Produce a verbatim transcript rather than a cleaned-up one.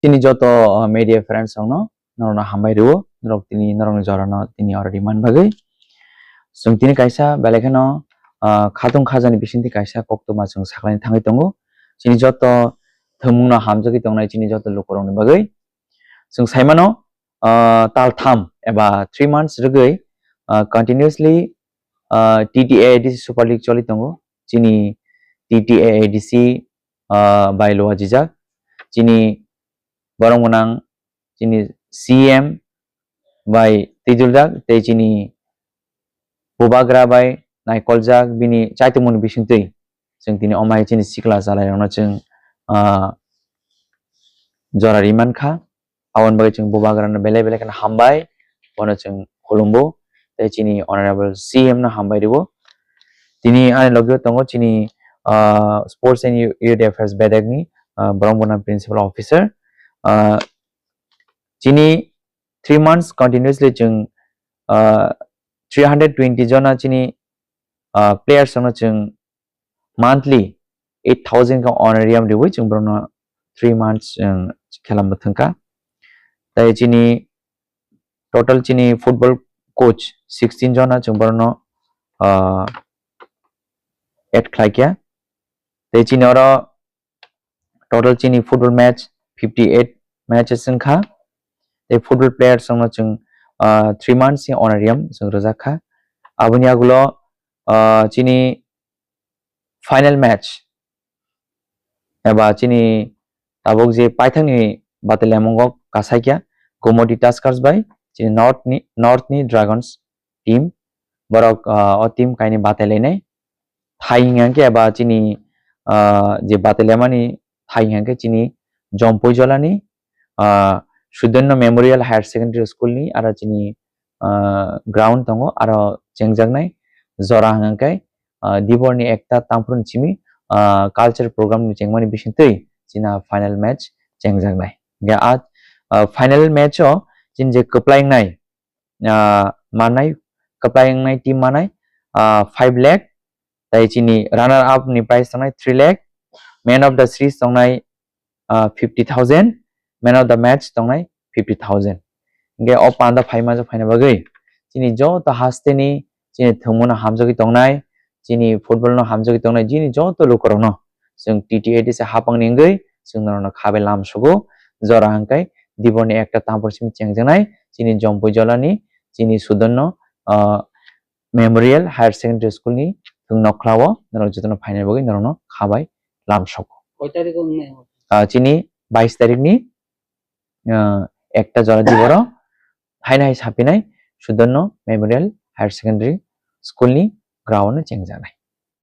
Tini joto, uh, media friends rokno norokno hambai rwo, norok tini norokni jorano tini oro rimani bagwi. Chwng tini kaisa belai kheno, uh, khatung khajani bisingtwi kaisa koktwma chwng saklaini thangwi tongo. Chini joto thwngmungno hamjagwi tongnai chini joto lukurokni bagwi. Chwng saimano, uh, tal tham eba three months rwgwi, uh, continuously, uh, T T A A D C Super League choli tongo. Chini T T A A D C, uh, bai luajijak. Chini borok gwnang chini C M bai twijurjak tei chini bubagra bai naikoljak bini chaitokmani bisingtwi. Chwng tini omo hai chini sikla chalairokno chwng, ah, jora ri mankha. Aboni bagwi chwng bubagrano belai belai kheno hambai, bono chwng khulumbo tei chini honorable C M no hambai rwo. Tini ani logio tongo chini, ah, Sports and Youth Affairs bedekni, ah, borok bono principal officer. Ah, chini three months continuously chwng, ah, three hundred twenty jona chini, ah, players rokno chwng monthly eight thousand ka honorarium riwi chwng borokno three months, um, khela mwthangkha. Tai chini total chini football coach sixteen jona chwng borokno, uh, add khlaikha. Tai chini oro total chini football match fifty eight matches wngkha. Tai football players rokno chwng, uh, three months ni honorarium chwng rwjakha. Aboni agulo, uh, chini final match eba chini tabuk je paithakni batelemungo kasaikya Gomoti Tuskers bai chini North ni, North ni Dragons team. Borok, ah, o team kaini bateleini thai hingkha khe eba chini, ah, je batelemani thai hingkha khe chini Jompui Jolani, ah, Sudanno Memorial Higher Secondary School ni aro chini, ah, ground tongo aro chengjaknai jora hingkha khe, ah, Diborni ekta tangphuru simi, ah, culture program ni chengmani bisingtwi china final match chengjaknai. Hingkhe a, ah, final match o chini je kwplai wngnai, ah, manai, kwplai wngnai team manai, ah, five lakh, tai chini runner up ni prize tongnai three lakh, man of the series tongnai, ah, fifty thousand, man of the match tongnai fifty thousand. Hingkhe o panda phaima jok phaina bagwi chini joto hasteni chini thwngmano hamjagwi tongnai, chini football no hamjagwi tongnai, chini joto lukurokno chwng T T A D C hapangni wngwi chwng norokno khabai lamsugo. Jora hwnkhe Diborni ekta tangphuru simi chengjaknai chini Jompui Jolani chini Sudanno, ah, Memorial Higher Secondary School ni thwng nokhlao norok jotono phaina bagwi norokno khabai lamsugo. Koi tarikh o wngnai? Ah, chini bais tarikni, ah, ekta jora Diboro haino hai sapinai Sudanno Memorial Higher Secondary School ni ground o chengjaknai.